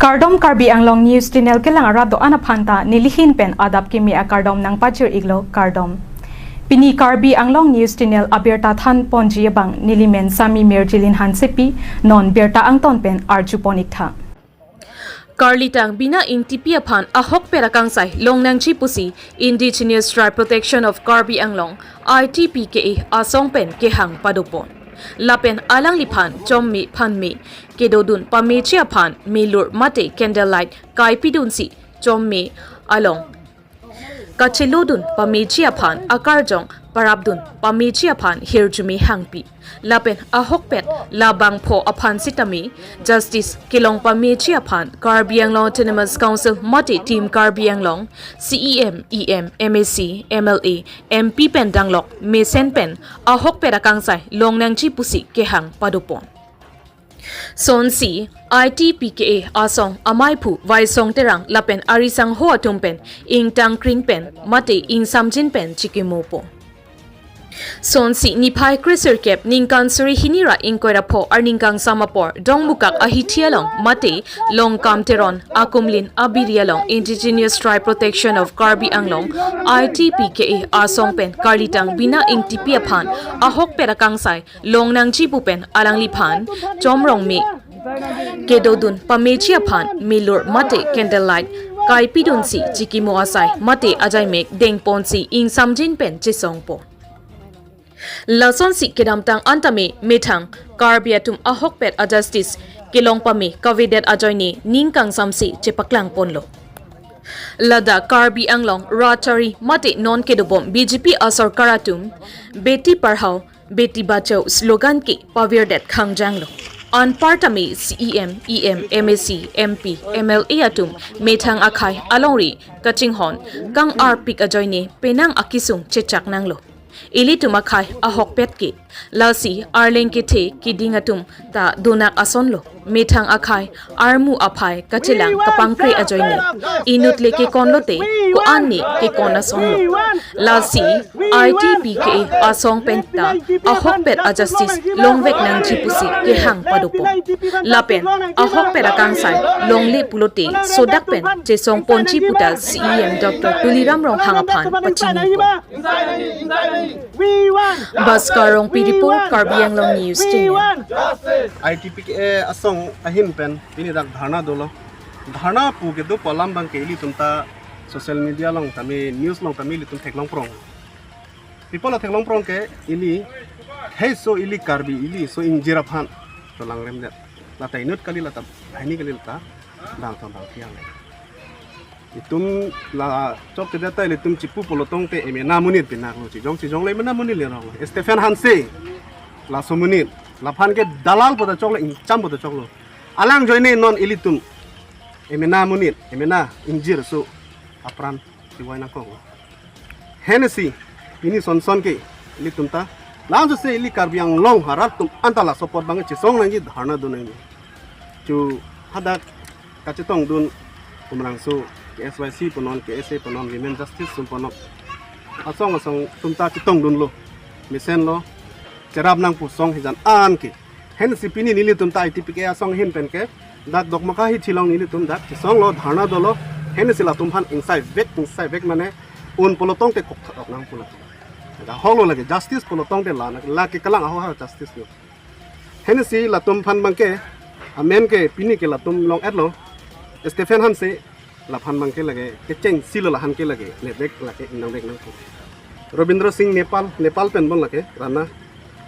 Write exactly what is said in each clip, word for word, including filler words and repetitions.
Kardom, Karbi Anglong News Channel kelang arat do-an aphan ta nelihin pen adap kimi akardom nangpachir-iklo, kardom. Pini Karbi Anglong News Channel abirta thanponji abang nelimen Sami Mirjilin Hansepi, non birta angton pen arjupon-iktha. Karlitang Bina Ingtipi aphan ahokpet akangsai longnangji pusi Indigenous Tribe Protection of Karbi Anglong, I T P K A asong pen kehang padopon. Lapen alangliphan chom me phan me kedodun pameji aphan melur mate candlelight kaipidunsi chom me along kachelodun pameji aphan akarjong parapdun pameji aphan hirjume hangpi. Lapen ahokpet labangpho aphan sitame justice kelong pameji aphan Karbi Anglong Autonomous Council mate Team Karbi Anglong, C E M, E M, M A C, M L A, M P pen danglok mesen pen ahokpet akangsai longnangji pusi kehang padopon. Sonsi I T P K A asong amaiphu Vaisong Terang lapen arisangho atum pen ingtangkring pen mate ingsamjin pen chikimopo. Sonsi niphai kresirkep ningkan suri hini ra ingkoi ra pho arni kangsam apor Dongmukak ahithi along mate Longkam Teron akumlin abiri along Indigenous Tribe Protection of Karbi Anglong, I T P K A asong pen Karlitang Bina Ingtipi aphan ahokpet akangsai longnangji pu pen alangliphan chomrong me kedodun pameji aphan melur mate candlelight kaipidunsi chikimo asai mate ajaimek dengponsi ingsamjin pen chesongpo. Lasonsi kedamtang antame methang Karbi atum ahokpet a justice kelong pame kavedet ajoine ning kangsamsi chepaklangponlo. Ladak Karbi Anglong rachari mate non kedobom B J P asorkar atum Beti Padhao Beti Bachao slogan ke pavirdet khangjanglo. Anpartame C E M, E M, M A C, M P, M L A atum methang akhai alongri kachinghon kang-arpik ajoine penang akisung chechak nanglo. Ilitum akhai ahokpet ke lasi arleng kethe keding atum ta donak asonlo. Methang akhai armu aphai kachelang kapangkre ajoine inut le kekonlote ko-an ne kekon asonlo. Lasi I T P K A asong pen ta ahokpet a justice longvek nangji pusi kehang padopon. Lapen ahokpet akangsai longle pulote sodak pen chesongponji puta C E M Doctor Tuliram Ronghang aphan pachinipo. Bhaskar Rongpi report, Karbi Anglong News Channel. I T P K A asong ahin pen pini dak dharna dolo. Dharna pu kedo pu alam abang ke ilitum ta social media along tame, news along tame ilitum theklongprong. Pi apotlo theklongprong ke ili, hei so ili Karbi ili so ingjir aphan cholangremdet. Lata inut kali, lata banghini kali, lata bangtang bangphi ang. Itum la chokchedet ta ilitum chipu pulotangte emena monit pinaklo, chijong chijong le emena monit le rong. Stephen Hanse laso monit, laphan ke dalal pu ta choklo, ingcham pu ta choklo. Alang ajoine non ilitum emena monit, emena ingjir aso apran chivai nangkok. Hensi pini sonson ke ilitum ta, langsose ili Karbi Anglong arat atum anta laso apot abang chesong nangji, dharna do nangji. Chu hadak kachetongdun Umrangso K S Y C punon, K S A punon, Women Justice sum punon, asong asong atum ta chetongdunlo, mesenlo, cherap nang pu song hijan an ke. Hensi pini nelitum ta I T P K A asong ahin pen ke dak Dokmoka ahithi along nelitum dak chesonglo, dharna dolo. Hensi latum aphan ingsaivek, ingsaivek mane un pulotangte koktha ok nang pulo. Dak holo lake justice pulotangte la, lake kalang aho ha justice lo. Hensi latum aphan abang ke amen ke pini ke latum long-etlo. Stephen Hanse, laphan abang ke lake kechengsi lo, lahan ke lake netvek lake ingnangvek nangpo. Robindra Singh Nepal, Nepal pen bon lake rana.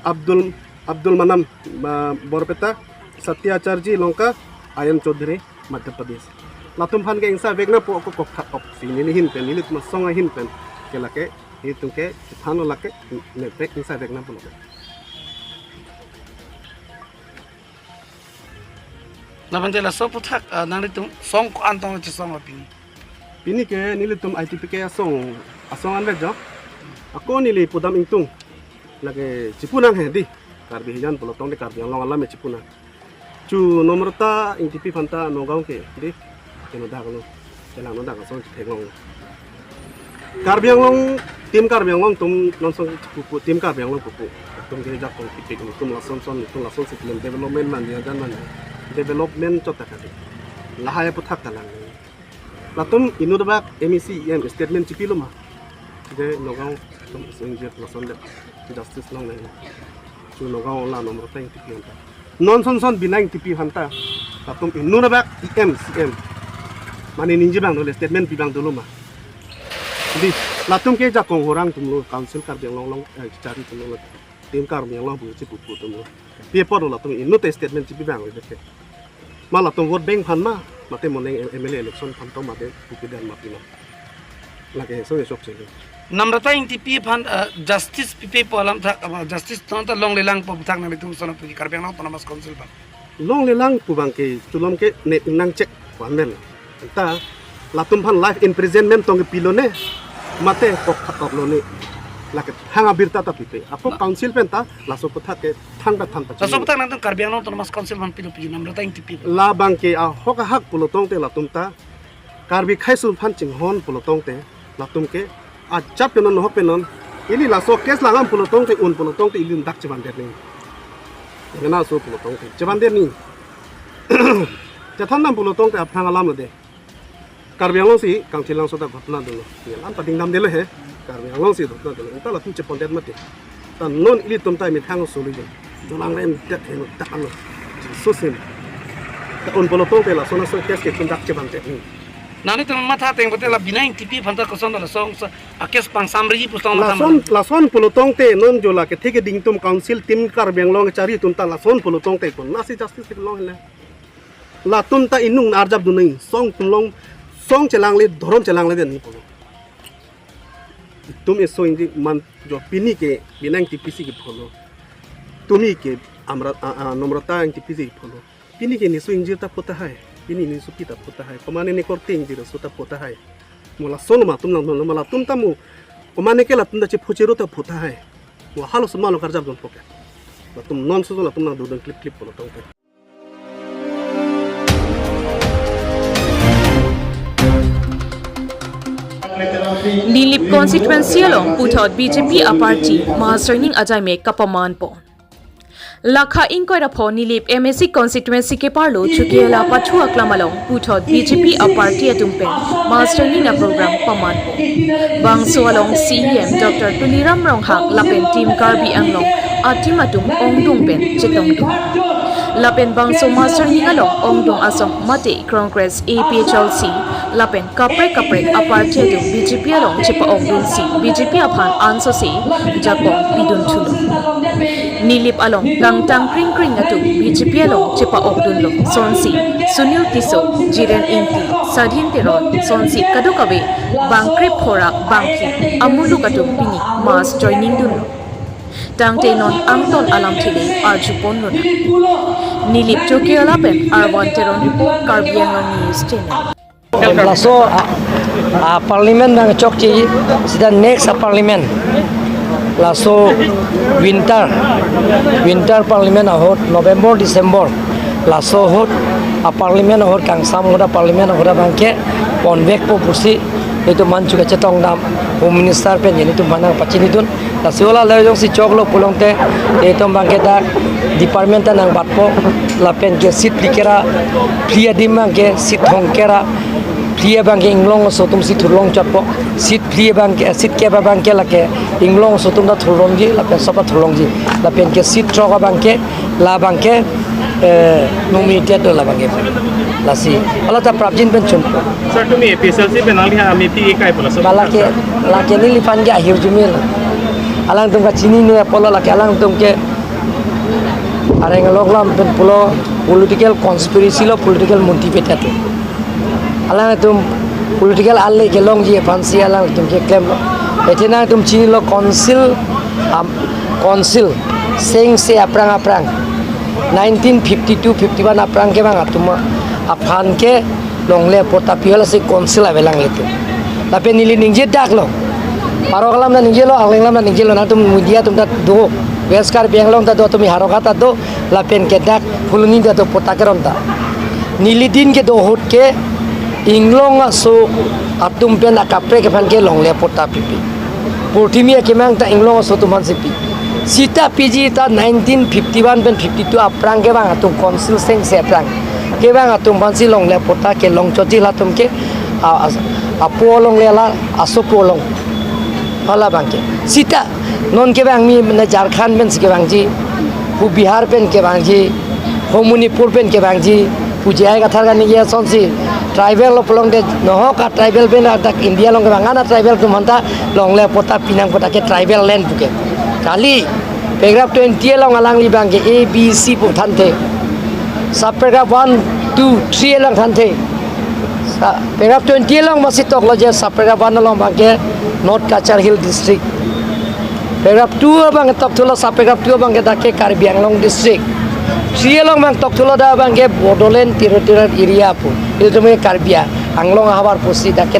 Abdul, Abdul Manam, ah, Borpeta, Satya Acharji Lanka, Ayan Chaudhary, Madhya Pradesh. Latum aphan ke ingsaivek nangpo, ako koktha ok si nelihin pen, nelitum asong ahin pen ke lake, itum ke thanlo lake, netvek ingsaivek nangpo lake. Lapen te laso aphuthak, ah, nanglitum song ko-an tong chesong lo pini? Pini ke nelitum I T P K asong, asong anvet jo. Ako neli pudam ingtung. Lake chipu nang he dei. Karbi hijan pulotangte Karbi Anglong alam chipu nang. Chu Nomrata Ingtipi aphan ta Nagaon ke dei. Keno dak lo. Chelang no dak asong chetheklong. Karbi Anglong, Team Karbi Anglong atum non song pupu, Team Karbi Anglong pupu. Atum ke jak kong tipik atum lason son, atum lasonsi klem development mandi, ajan mandi. Development chot ta kati. Lahai aphuthak ta lang. Latum inut abak M A C E M statement chipilo ma? Je Nagaon atum isi ingjir lason le justice longle. Chu Nagaon la Namrata Engtipi aphanta. Non son son Bina Engtipi aphanta. Latum inut abak E M, C M. Mane ningje abang dolo, statement pi abang dolo ma? Di, latum ke jakong horang atumlo, Council Karbi Anglong along, eh, chari atumlo. Team Karbi Anglong pu chipu pu atumlo. Pi apot latum inut statement chipi abang le ke. Ma latum vote bank aphan ma, mate moning M L A election aphan to mate puke dan mati ma. Lake so ye sok chili. Namrata Engtipi aphan, eh, justice pipepo alam thak, aba justice ton ta longlelangpo thak nanglitum son apuji Karbi Anglong Autonomous Council aphan. Longlelang pu abang ke chulom ke ne nangchek pu amen. Ta latum aphan life imprisonment tong ke pilone, mate kok khatok lone. Lake thang abirta ta pipe. Apo Na- council pen ta laso aphuthak ke thang ta thang ta Laso chini. Aphuthak nangtum Karbi Anglong Autonomous Council aphan pilo piji Namrata Engtipi. La abang ke ahok ahak pulo tangte latum ta Karbi khei sum aphan chinghon pulo tangte latum ke ajat pen non, nohok pen non. Ili laso case langdam pulo tangte, un pulo tangte ili dak chevandet nangji. Mena so pulo tangte chevandet nangji. Chethan dam pulo tangte aphrang alam lo de. Karbi Anglong si kangchilang so ta ghotona dolo. Ye alam ta ding dam delo he. Karbi Anglong si ghotona dolo. Enta latum chepondet mati. Ta non ilitum ta methang solution. Dolang rem dak heno dak ano. So sim. Ta un pulo tangte laso na so case ke chun dak chevandet nangji. Nanglitum matha ateng pote la Bina Engtipi aphanta koson la song sa a case pangsamri pusong la Lason, samri. Lason pulo tangte non jo la kethe keding atum council team Karbi Anglong chari atum ta lason pulo tangte kon. Nasi justice ke long hele. Latum ta inung arjap dunai song atum along song chelangle dhorom chelangle den ni pulo. Itum eso ingdi man jo pini ke Bina Engtipi si ke pholo. Tumi ke amra a, a, Namrata Engtipi si ke pholo. Pini ke niso ingjir ta phu tahai. Pini niso pi ta phu tahai. Komane ne korte ingjir so ta phu tahai. Mo lason ma atum lang ma latum ta mo. Komane ke latum ta chephu cheru ta phu tahai. Mo halo sema lo karjap don poke. Latum non so latum nang dodon klip klip pulo tangte. Nilip constituency along puthot B J P a party mass joining ajai me kapamanpo. Lakha ingkoi ra pho Nilip M A C constituency keparlo Chokela pathu aklam along puthot B J P a party atum pen mass joining a program pamanpo. Bangso along C E M Doctor Tuliram Ronghang lapen Team Karbi Anglong a team atum ongdung pen chetongdun. Lapen bangso mass joining along ongdung asong mate Congress, A P H L C lapen kaprek kaprek a party atum B J P along chepa-okdunsi B J P aphan ansose jakong pidun thulo. Nilip along kangtang kring kring atum B J P along chepa-okdunlo sonsi Sunil Tisso, Jiren Ingti, Sadhin Teron sonsi kadokave bang krip pho ra bangphli amuluk atum pini mass joining dunlo. Tangte non angton alamthe le arjuponlonang. Nilip Chokela pen Arvan Teron report, Karbi Anglong News Channel. Laso a, a parliament nangchokche seta next a parliament. Laso winter, winter parliament ahut November, December. Laso ahut a parliament ahut kangsam ahut a parliament ahut abangke ponvekpo pusi itum manchu kachetong dam Home Minister pen nelitum manang pachinidun. Lasi ola le jongsi choklo pulote, itum abangke dak department ta nangbatpo, lapen ke seat phli kera, phli adim abangke seat thong kera, phli abangke inglong aso atum si thurlong chotpo, seat phli abangke, seat kep abangke lake inglong aso atum ta thurlongji, lapen sob ta thurlongji, lapen ke seat throk abangke, labangke, eh, nominated lo labangke. Lasi, ala ta prapjin pen chun. Sir, tumi A P H L C pen nangli ha ami pi ikai pula, sir. Ba lake, lake neliphan ke ahirjume lo. Alangtum kachinine apotlo lake alangtum ke areng along lam pen pulo political conspiracy lo, political motivated lo. Alangtum political ale kelongji aphansi alangtum keklemlo. Athe nangtum chinilo council, am, council sengse aphrang aphrang nineteen fifty-two fifty-one aphrang kevang atum aphan ke longle patta pi, halasi council avelang letum. Lapen neli ningje daklo. Arok alam ta ningjelo, arleng alam ta ningjelo, nangtum media atum ta do. West Karbi Anglong ta do, tumi Howraghat ta do, lapen ke dak Phuloni ta do patta keron ta. Neli din kedo ahut ke inglong aso atum pen akaprek aphan ke longle patta pipe. Purthimi akemang ta inglong aso atum aphansi pi. Seta piji ta nineteen fifty-one pen fifty-two aphrang kevang atum council sengse aphrang. Kevang atum aphansi longle patta kelong chotji latum ke, a, a, apo longle la, asopo long. Hala abangke. Sita, non kevang mi mane Jharkhand pensi kevangji, pu Bihar pen kevangji, pu Manipur pen kevangji, pu J I Kathar kaningje asonsi, tribal along pulote, nohok a tribal pen adak India along kevang ana tribal atum aphanta longle patta pinang patta ke tribal land puke. Kali, paragraph twenty along alangli abangke A, B, C pu thanthe. Sub paragraph one, two, three along thanthe. Sa-, paragraph twenty along masi toklo je sub paragraph one along abangke North Cachar Hill District. Paragraph two abang tokthulo, sub paragraph two abangke dak ke Karbi Anglong District. Three along abang tokthulo dak abangke Bodoland Territorial Area pu. Ilitum ke Karbi Anglong ahavar pusi dak ke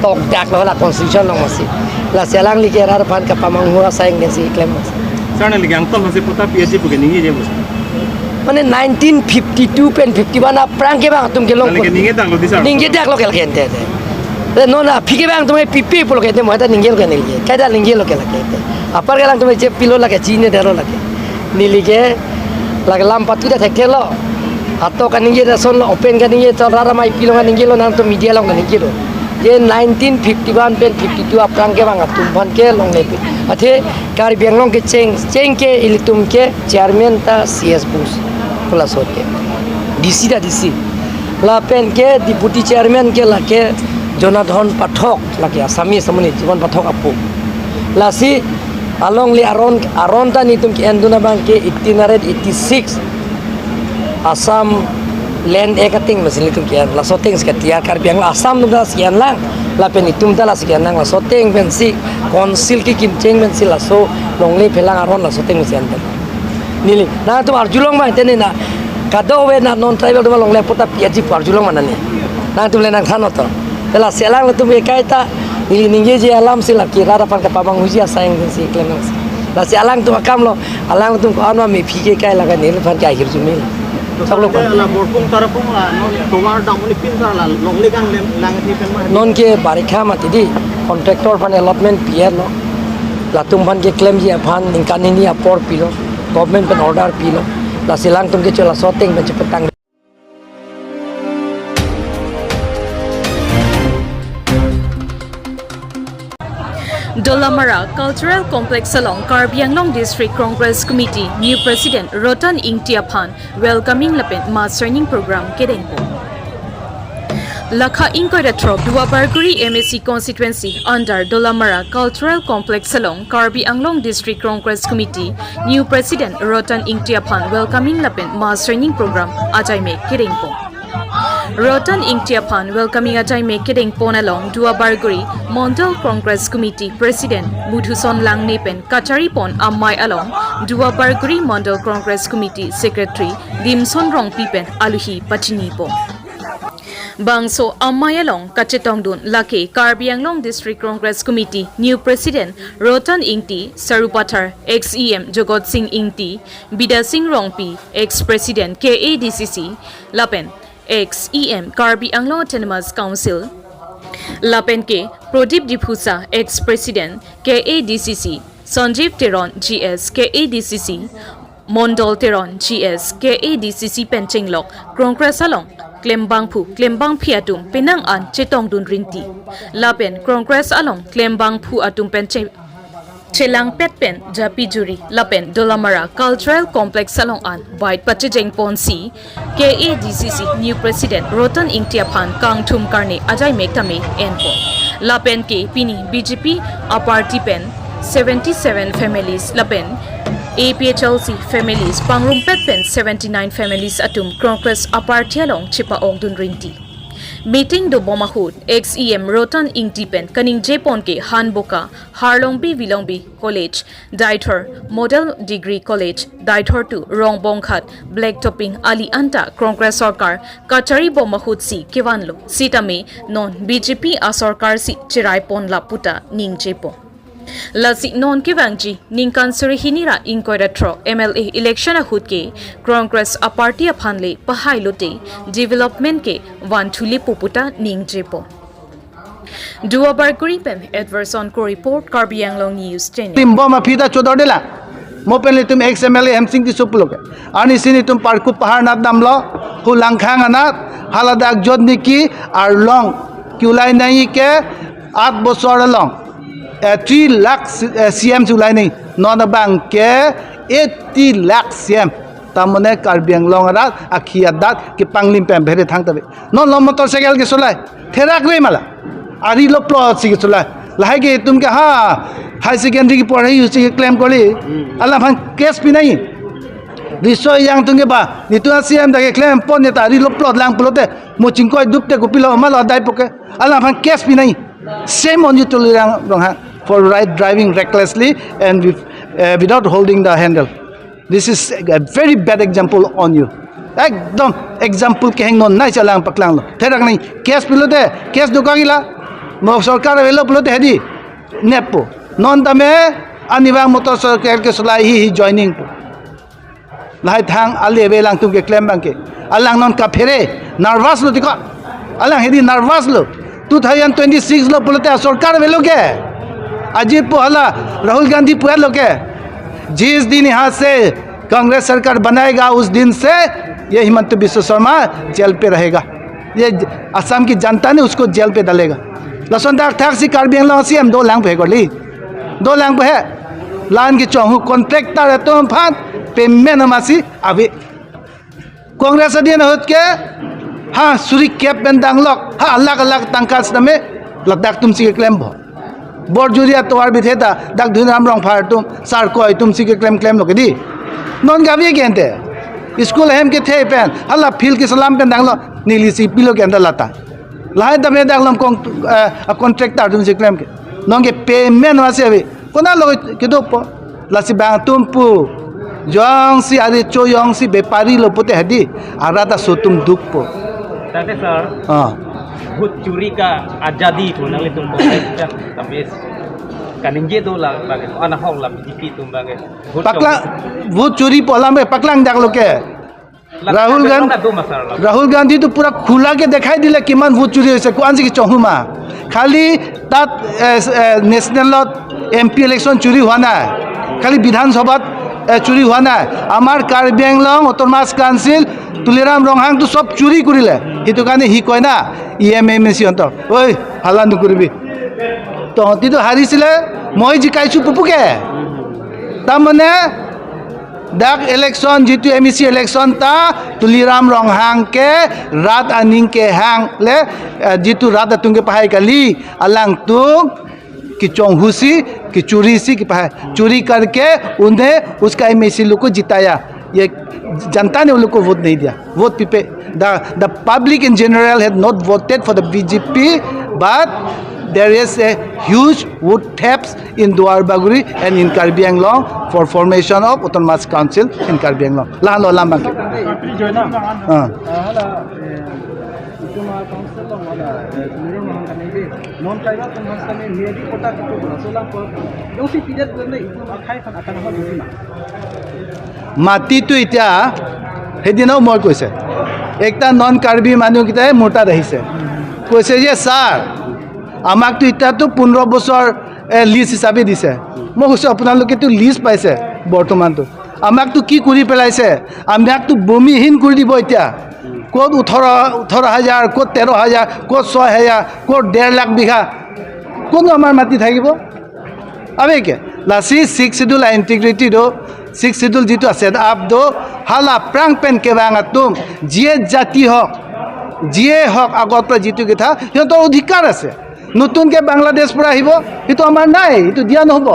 tokdaklo la constitution along masi. Lasi alangli ke rat aphan kapamanghu asai ingdensi klem masi. Sir, nangli ke angton masi patta P H D pu ke ningje je masi. Mane nineteen fifty-two pen fifty-one aphrang kevang atum kelong. Nangli ke ningjedaklo di, sir. Ningjedaklo ke lake ente. Te non aphi kevang atum pipe pulo ke ente, mo ta ningjelo ke neli ke. Kaita ningjelo ke lake ente. Apar ke alangtum chepilo lake, chinidetlo lake. Neli ke lake lam patu ta thekthelo. Ato kaningje ta sonlo, open kaningje ta rara mai pilo kaningjelo, nangtum media along kaningjelo. Je nineteen fifty-one pen fifty-two aphrang kevang atum aphan ke longle pu. Athe Karbi Anglong kecheng, cheng ke ilitum ke chairman ta C S Bose pu laso ke. D C ta D C. Lapen ke deputy chairman ke lake Jonathan Pathak, lake Assamese amonit, Jonathan Pathak apo. Lasi alongle aron, aron ta nelitum ke-endun abangke eighteen hundred eighty-six Assam Land Act ateng masi nelitum ke-en, laso atengsi ke-tiyar, Karbi Anglong Assam atum ta si-en lang, lapen itum ta lasi ke-en lang, laso ateng pensi council kekim cheng pensi laso longle phelang aron laso ateng si-en pen. Neli, nangtum arjulong ma tene na, kadokave na non tribal atum alongle patta P H D pu arjulong ma nani. Nangtum le nangthan oto. Te lasi alangtum ke kaita, neli ningjeji alamsi lake rat aphan kapamanghuji asai ingdensi klem nangsi. Lasi alangtum akam lo, alangtum ko-an ma mephi ke kai lake neliphan ke ahirjume lo. Choklo ko. La Borpung Tarapung la, non tovar dam ni pin sar la, longle kanglang thi pen ma. Non ke barikha mati di, contractor aphan allotment pi-etlo. Latum aphan keklemji aphan ningkan hini apor pilo. Government pen order pilo. Lasi alangtum ke cho laso ateng pen chepetang. Dolamara Cultural Complex along Karbi Anglong District Congress Committee new President Rotan Ingti aphan welcoming lapen mass joining program kedengpo. Lakha ingkoi ra throk Duarbagori M A C constituency under Dolamara Cultural Complex along Karbi Anglong District Congress Committee new President Rotan Ingti aphan welcoming lapen mass joining program ajai mek kedengpo. Rotan Ingti aphan welcoming ajai mek kedengpon along Duarbagori Mondol Congress Committee President Madhuson Langne pen kachari pon amei along Duarbagori Mondol Congress Committee Secretary Dimson Rongpi pen aluhi pachinipo. Bangso amei along kachetongdun lake Karbi Anglong District Congress Committee new President Rotan Ingti, Sarupathar ex E M Jogot Sing Ingti, Bidya Sing Rongpi, ex President K A D C C, lapen ex E M Karbi Anglong Autonomous Council, lapen ke Pradip Diphusa, ex President K A D C C, Sanjeev Teron G S K A D C C, Mondol Teron G S K A D C C pen chenglok Congress along klembangphu klembangphi atum penang an chetongdun rinti. Lapen Congress along klembangphu atum pen che-, chelangpet pen japi juri lapen Dolamara Cultural Complex along an bait pachejeng ponsi K A D C C new President Rotan Ingti aphan kangthum karne ajai mek tame enpo. Lapen ke pini B J P aparty pen seventy-seven families lapen A P H L C families pangrumpet pen seventy-nine families atum Congress aparty along chepa-okdun rinti. Meeting dobom ahut ex E M Rotan Ingti pen kaningje pon ke Hanboka, Harlongbi Vilongbi College, Deithor Model Degree College, Deithor to Rongbonghat Black Topping ali anta Congress sorkar kachari bom ahut si kevanlo, sitame non B J P asorkar si cherai pon lapu ta ningje pon. Lasi non kevangji ningkan suri hini ra ingkoi ra throk M L A election ahut ke Congress aparty aphan le pahai lote development ke van thuli pupu ta ningje pon. Duarbagori pen Edwardson ko report, Karbi Anglong News Channel. Tim bom aphi ta chodor dela. Mo pen le tum ex M L A Hemsing Tisso pulo ke. Arnisi netum parkup pahar nat damlo. Khulangkhang anat, haladak jot niki arlong ke ulai nangji ke, at bosor along, eh, three lakh, eh, C M si ulai nangji. Non abang ke eighty lakh C M. Ta mane Karbi Anglong arat akhi adat kepanglim pen bhere thangta ave. Non lo motorcycle kesolai, therak ave ma la. Ari lo plot si kesolai. Lahai ke itum ke ha, high secondary ke porhai usi keklem kali. Hmm. Alangphan case pi nangji. Riso ejang atum ke ba, netum a-C M ta keklem pon ne ta ari lo plot lang pulote, mo chingkoi dupte kopilo ma lo adai po ke. Alangphan case pi nangji. Shame on you, Tuliram Ronghang, for ride driving recklessly and with, uh, without holding the handle. This is a very bad example on you. Ekdom example kehingno nai, alang paklanglo. Therak nangji, case pilote, case dokok ila. Mo sorkar avelo pulote hedi. Nepo. Non tame ani abang motorcycle kesolai hi, hi joining po. Lahai thang ale ave alangtum keklem abang ke. Alang non kaphere, nervous lo tiko. Alang hedi nervous lo. Two thousand twenty-six lo pulote sorkar avelo ke. Ajit po hala Rahul Gandhi pu-etlo ke. जिस दिन यहाँ से कांग्रेस सरकार बनाएगा, उस दिन से ये हिमंत बिस्व शर्मा जेल पे रहेगा। ये ज-, असम की जनता ने उसको जेल पे डालेगा। Lason dak thak si Karbi Anglong a-C M dolang pe kali. Dolang pe. La-an kechonghu contractor atum aphan payment masi ave. Congress adin ahut ke, ha, suri kep pen danglok, ha, lakh lakh tangka sitame, ladak atum si keklem po. Borjuri atovar bithe ta, dak Dhuniram Rongphar atum, Sarkoi atum si keklem klemlo ke di. Non gavi ke ente. School ahem kethe pen, hala field keselam pen danglo, neli si pilo ke anta lata. Lahai tame dak lom kong, eh, a contractor atum si klem ke. Non ke payment masi ave. Konat lo kedo po. Lasi bang atum pu. Jongsi ari cho jongsi bepari lo pute hedi. Arat aso atum duk po. Tangte sir. Ah. Vote churi ka azadi pu nanglitum Congress ka, tapi kaningje do la bang. Ana hok la B J P atum bang. Vote paklang, vote churi pu alam ke paklang dak lo ke. Rahul Gandhi, Rahul Gandhi to pura khula ke dekhai dile kiman vote churi hoise, ko-an si kechonghu ma. Khali tat, eh, eh, national lot M P election churi hua nai. Khali Bidhan Sabhat, eh, churi hua nai. Amar Karbi Anglong Autonomous Council Tuliram Ronghang to sob churi korile. Hitu karne hi koi na, E M M A si onto. Oi, hala nukuribi. To, ti to harisile, moi jikai chu pupu ke. Tamane, dak election, jitu M A C election ta, Tuliram Ronghang ke, rat aning kehang le, eh, jitu rat atum kepahai kali, alangtum kechonghu si, kechuri si kepahai. चोरी करके उन्हें उसका M A C लोग को जिताया। ये जनता ने उन लोग को वोट नहीं दिया। वोट पीपे, the, the public in general had not voted for the B J P, but there is a huge vote theft in Duar Bagori and in Karbi Anglong for formation of Autonomous Council in Karbi Anglong. Lahan lo alam abang ke. Party join na? Ah. Ah, hala, eh, itu ma council lo hala, eh, Tuliram Ronghang kan ini. Non tribal atum aphan sitame niyadi kota kitu bola solang po. Jongsi pidet bulan itu akhai aphan akan ho disi ma. Mati tu itya, hedino moi koise. Ekta non Karbi manu kita murta dahise. Koise je, "Sir, amak tu itya tu pondro bosor, eh, lease hisabe dise." Moi koise, "Apnaloke tu lease paise, bortoman tu. Amak tu ki kuri pelaise? Amak tu bhumihin kuri dibo itya." Kot othoro, othoro hajar, kot tero hajar, kot soi hajar, kot der lakh bigha. Kono amar mati thakibo? Ave ke? Lasi Sixth Schedule a-integrity do, Sixth Schedule jitu a-set up do, hala aphrang pen kevang atum, jie jati hok, jie hok agot pra jitu ketha, সিহঁতৰ অধিকাৰ আছে। নতুনকে বাংলাদেশ পৰা আহিব, এইটো আমাৰ নাই, এইটো দিয়া নহ'ব।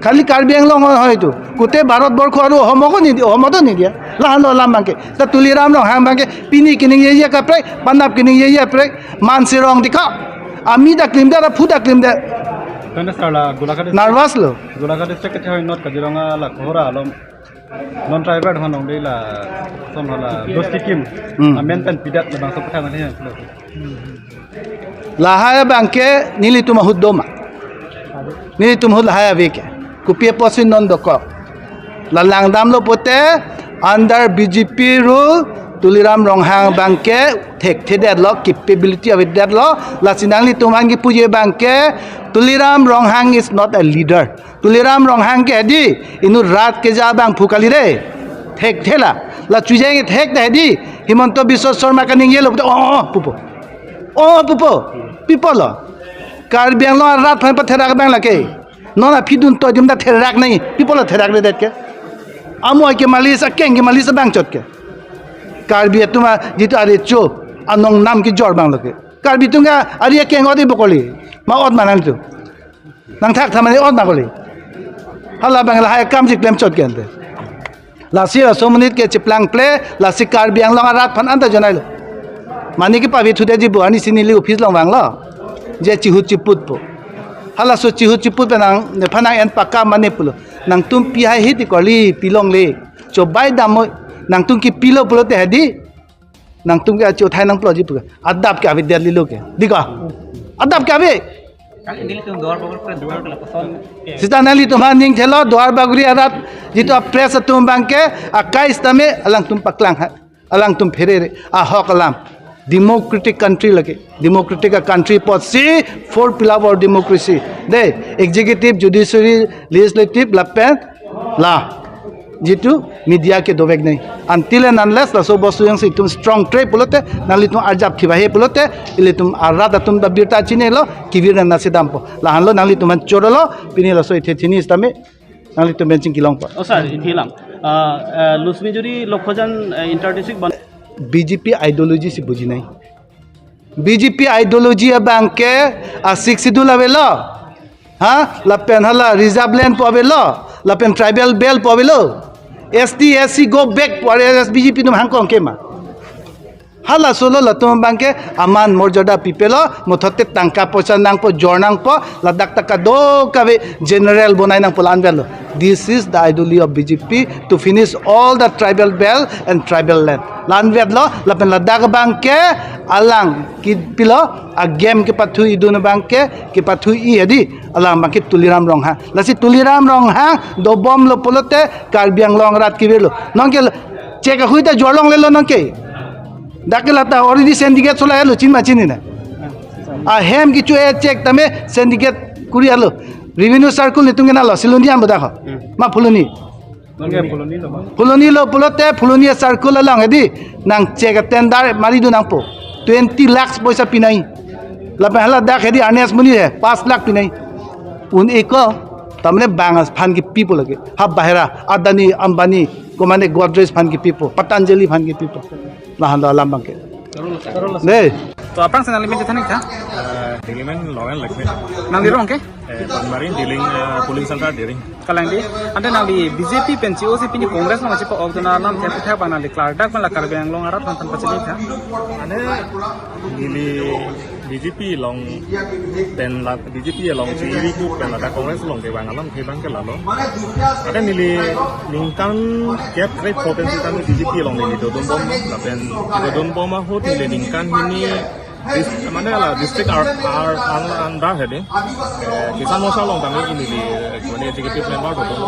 খালি কাৰ্বি আংলঙৰ হয় এইটো, গোটেই ভাৰতবৰ্ষ আৰু অসমকো নিদিয়ে, অসমতো নিদিয়ে। Lahan lo alam abang ke. Ta Tuliram Ronghang abang ke, pini keningjeje kaprek, panap keningjeje kaprek, mansi rong dikha. Ami ta klimdet, ta phu ta klimdet. Tangte sir la Golaghat district, nervous lo. Golaghat district ke thai not Kaziranga la Kohora along non tribal han ong de la som hala dos tikim. Hmm. Amen pen pidet labangso pathan ni. Lahai abang ke nelitum ahut do ma. Nelitum ahut lahai ave ke. Kopi apotsi non dokok. La langdamlo pute under B J P rule Tuliram Ronghang abang ke thekthedetlo, capability avedetlo, lasi nanglitum aphan kipuji abang ke Tuliram Ronghang is not a leader. Tuliram Ronghang ke di, inut rat keja abang phu kali de. Thekthela. La chujeng ithek ta hedi, Himanta Biswa Sarma kaningje lo, oh, oh, pupo. Oh, pupo. Pipo lo. Karbi Anglong arat aphan patherak abang lake. Non aphi dun to jum ta therak nai. Pipo lo therakredet ke. Amo ke malis, akeng ke malis abang chot ke. Karbi atum a jitu arecho, anong nam kejor abang lake. Karbi atum ke ari akeng ot-e bokoli. Ma ot ma nangtum. Nangthak tha mane ot ma koli. Hala abang lahai akam chiklemchot ke ante. Lasi laso amonit ke chiplangple, lasi Karbi Anglong arat aphan anta jonailo. Mane kepavithude ji bo, arnisi neli office along vanglo. Je chihut chiputpo. Halaso chihut chiput pen nang, nephan nang-en pakam mane pulo. Nangtum pi haihe ti koli, pi longle. Chobai damnoi, nangtum kepilo pulote hedi. Nangtum ke achu thai nangploji pu ke. Adap ke avedetlo ke. Di ko. Adap ke ave. Kan ilitum Duar Bagori ke, Duar ke lapuson ke. Sita nanglitum aning thelo Duar Bagori arat jitu a-press atum abang ke akai sitame alangtum paklang ha. Alangtum pherere. Ahok alam. Democratic country lake. Democratic a-country apotsi four pillar of democracy. De, executive, judiciary, legislative, lapen la jitu media ke dovek nai. Until and unless laso bostu jongsi itum strong tre pulote, nanglitum arjap thivahe pulote, ilitum arat atum ta birta chinilo, kevir nang nasi dampo. Lahenlo nanglitum aphan chorolo, pini laso ithe thini sitame, nanglitum pen chingkilongpo. Oh, sir, ithilang. Ah, ah, Lusmi Juri Lokhojan, ah, inter district ban- B J P ideology si buji nai. B J P ideology abang ke a-Sixth Schedule avelo. Ha? Lapen hala reserve land pu avelo. Lapen tribal belt pu avelo. S T, S C go back pu are S B J P atum hangkong kema. Halaso lo latum abang ke aman morjada pipelo, muthote tangka poisa nangpo, jor nangpo, ladak ta kadokave general bonai nangpo la-an avelo. This is the ideology of B J P to finish all the tribal belt and tribal land. La-an avelo, lapen ladak abang ke alang kepilo, a-game kepathu-idun abang ke, kepathu-i hedi, alang abang ke Tuliram Ronghang. Lasi Tuliram Ronghang dobomlo pulote Karbi Anglong arat kevirlo. Nonke check ahui ta jor longlelo nonke. Dak ke lata already syndicate solai lo, chin ma chin na. Ahem kecho-e check tame syndicate kuri alo. Revenue circle netum kenalo, Siloni am bodak ho. Hmm. Ma Phuloni. Nonke Phuloni lo ma. Phuloni lo pulote Phuloni circle along hedi nang check a-tender maridun nangpo. Twenty lakhs poisa pinai. Lapen haladak hedi Ernest Muni he, paanch lakh pinai. Un eko, tamne bang aphan kepipo lake. Ha bahera, Adani, Ambani, komane Godrej aphan kepipo, Patanjali aphan kepipo. Lahenlo alam abang ke. Dei. To aphrang si nangli men chethan ik tha? Eh, neli men Loren Lekme. Nangli rong ke? Eh, Panmari Diling, eh, polling center Diring. Kalang di. Ante nangli B J P pen chi-o si pini Congress nang chipa-ok dun alam thek thek abang nangli klardak pen la Karbi Anglong arat aphan pachini tha? Ane neli B J P along pen la B J P along si iri ku pen la Congress along kevang alam ke abang ke lalo. Ante neli ningkan kep kre-pho pen sitame B J P along neli dodun bom, lapen dodun bom ahut neli ningkan hini dis-, mane la district ar, ar, ang, ang dah hedi. Eh, Kisan Morcha along tame neli, eh, mane executive member dodun.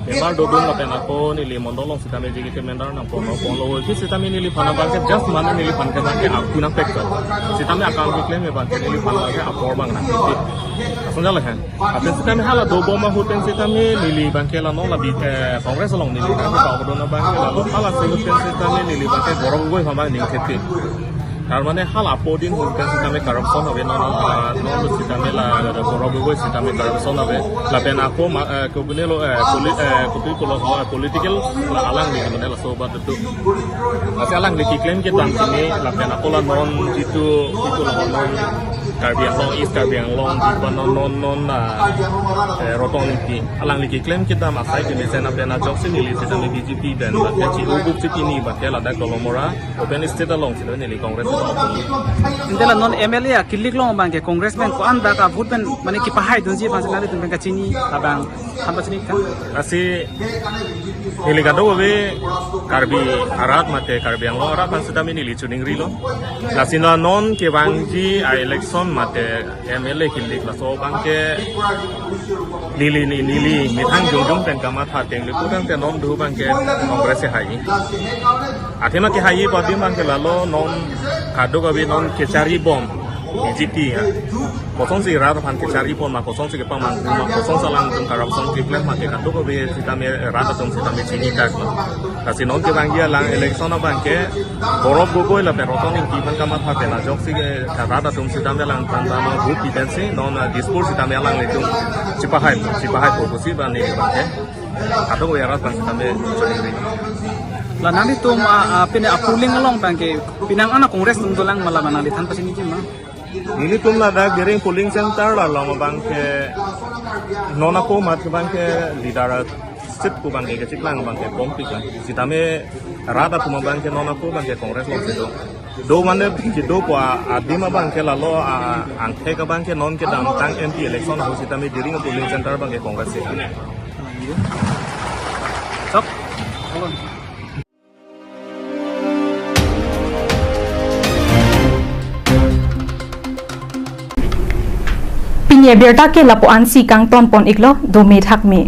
Member dodun lapen ako neli mondol along sitame executive member nangpon, nangponlo. Hedi sitame neliphan abang ke just mane neliphan ke abang ke aku nangpek to. Sitame akam keklem abang ke neliphan abang ke apor abang nangpek. Asonjal kan. Lapen sitame hala dobom ahut pen sitame neli abang ke la non la bi, eh, Congress along neli nangpek dodun abang ke la non hala sehut pen sitame neli abang ke Gaurav Gogoi aphan abang ningthekti. Tar mane hala apodin ahut pen sitame corruption ave non, ah, non sitame la, la Gaurav Gogoi sitame corruption ave. Lapen ako ma, eh, kobine lo, eh, poli-, eh, kopi pulo, eh, political la alangli mane laso bat tu. Lasi alangli keklem kedam sini, lapen ako la non jitu, itu la non Karbi Anglong, East Karbi Anglong, jitu non, non, non, ah, eh, Rotong Engti. Alangli keklem kedam asai tu mesen lapen ajoksi neli sitame B J P pen, lapen chi-o gup chit ini, lapen ladak Dolamara, open state along sitame neli Congress. Ante la non M L A akilik along abang ke Congress pen ko-an dak a-vote pen mane kepahai dunji aphan si nanglitum pen kachini abang aphan pachini tha? Lasi neli kadokave Karbi arat mate Karbi Anglong arat aphan sitame neli chiningrilo. Lasi la non kevangji a-election mate M L A kilik laso abang ke neli ni, neli methang jongjong pen kamatha ateng le putang te non do abang ke Congress si hai. Athema kehai pu adim abang ke lalo non kadokave non kechari bom. B J P ya. Kosonsi rat aphan kechari pon ma, kosonsi kepamanghu ma, kosonsi alangtum corruption keklem ma ke kadokave sitame rat atum sitame chini tak ma. Lasi non kevangji alang election abang ke Gaurav Gogoi lapen Roton Engti aphan kamatha pen ajoksi ke rat atum sitame alangphan tama vote pipensi non, ah, Dispur sitame alanglitum chipahai, chipahai po pusi ba ne abang ke. Kadokave rat abang sitame chari ri. La nanglitum, ah, ah, pine a polling along abang ke penang an a Congress atum dolang ma la ma nangli than pachiniji ma? Nelitum ladak Diring polling center along abang ke non ako mat abang ke leadership pu abang ke kechiklang abang ke kompik kan. Sitame rat atum abang ke non ako abang ke Congress alongsi do. Do mane kedo pu adim abang ke lalo, ah, angthek abang ke non kedamtang M P election ahut sitame Diring polling center abang ke Congress si. Sok. Pini abirta ke lapu-ansi kangton pon iklo, dome thakme.